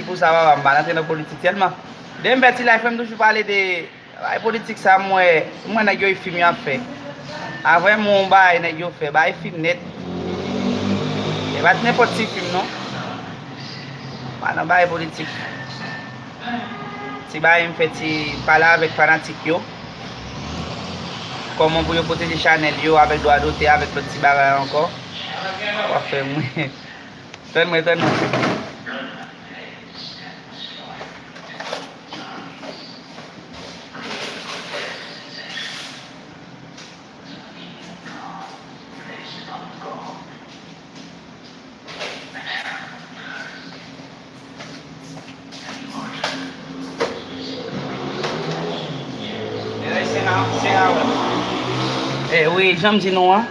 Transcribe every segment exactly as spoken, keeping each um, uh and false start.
Pou sa, papa, m pa rantre nan politik sèlman. Depi m fè ti live, mwen m toujou pale de bagay politik sa, m wè, m wè nèg yo e fim y ap fè. Avè m, yon bagay nèg yo fè, bagay fim nèt. E pa t nenpòt ti fim, non. M pa nan bagay politik. Ti bagay m fè ti pale avèk fanatik yo. Kòman pou yo pwoteje chanèl yo avèk dwa dotè, avèk lòt ti bagay ankò. W ap fè mwen. Tann mwen, tann mwen. Eh, wi, jan m di nou an,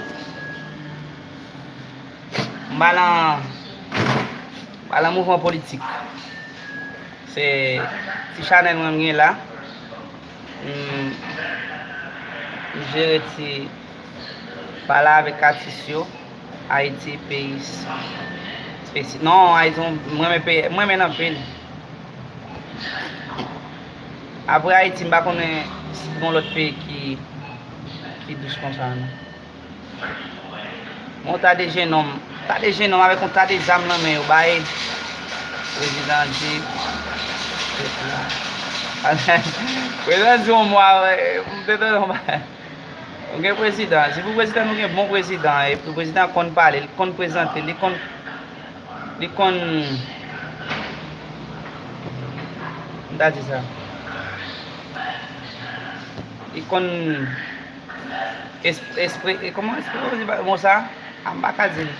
m pa nan, m pa nan mouvman politik. Se ti chanèl mwen m gen la. M, m jere ti pale avèk atis yo. Ayiti, peyi s-, spesi-, non, Ayiti, m renmen peyi, m renmen l anpil. Apre Ayiti, m pa konnen si gon lòt peyi ki, ki dous konsa, non. Yon ta de jennonm, ta de jennonm avèk yon ta de zam nan men yo, bay prezidan di, prezidan di yon mwa, m te tande yon bagay. Nou gen prezidan, si pou prezidan, nou gen bon prezidan, epi prezidan konn pale, li konn prezante, li konn, li konn, m ta di sa, li konn, Esp-, espre-, e kòman esprime di ba-, bon sa? A, m pa ka di l.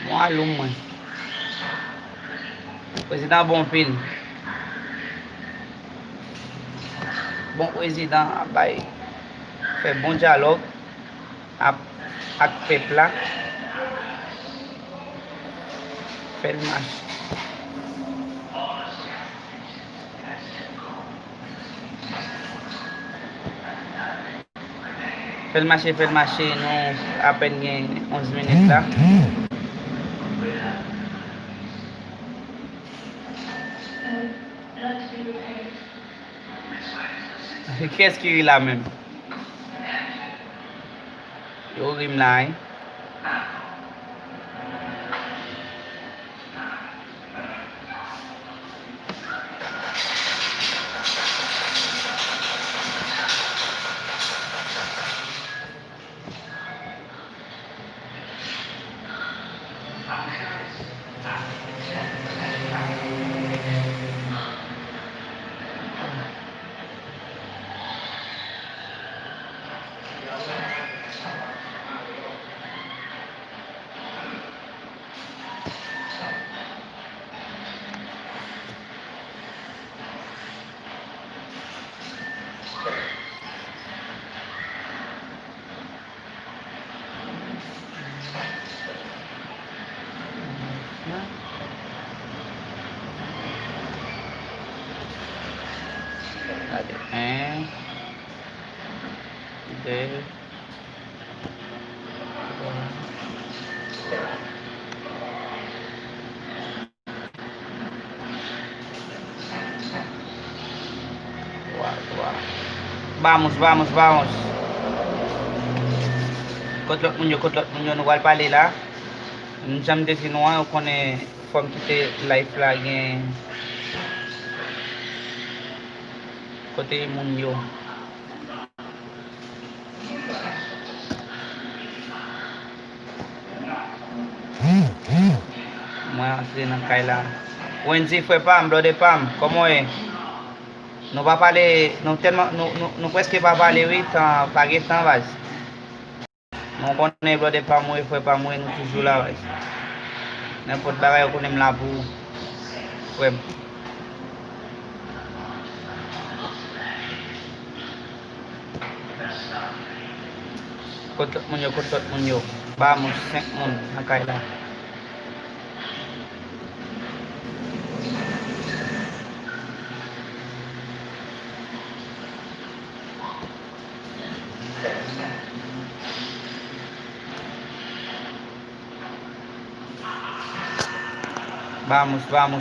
Bon alonm mwen. Prezidan bon anpil. Bon prezidan ap bay, fè bon dyalòg ap, ak pèp la. Fè l mache. Fè l mache, fè l mache, nou apèn gen onz minit la. Kiyès ki ri la menm? Yo ri m la, wi. Gade, en, de, twa. Twa, twa. Vamos, vamos, vamos. Kot lòt moun yo, kot lòt moun yo, nou pral pale la. Jan m te di nou an, ou konnen fò m kite live la gen kote moun yo. Mwen antre nan kay la. Wendy, frè pa m, brother pa m, kòman w ye? Nou pa pale, nou tèlman, nou, nou, nou prèske pa pale, wi, tan, pa gen tan, baz. Nou konnen, brother pa m, wi, frè pa m, wi, nou toujou la, baz. Nenpòt bagay, ou konnen m la pou ou, frè m. Kot lòt moun yo, kot lòt moun yo? Ba moun, senk moun nan kay la. Vamos, vamos,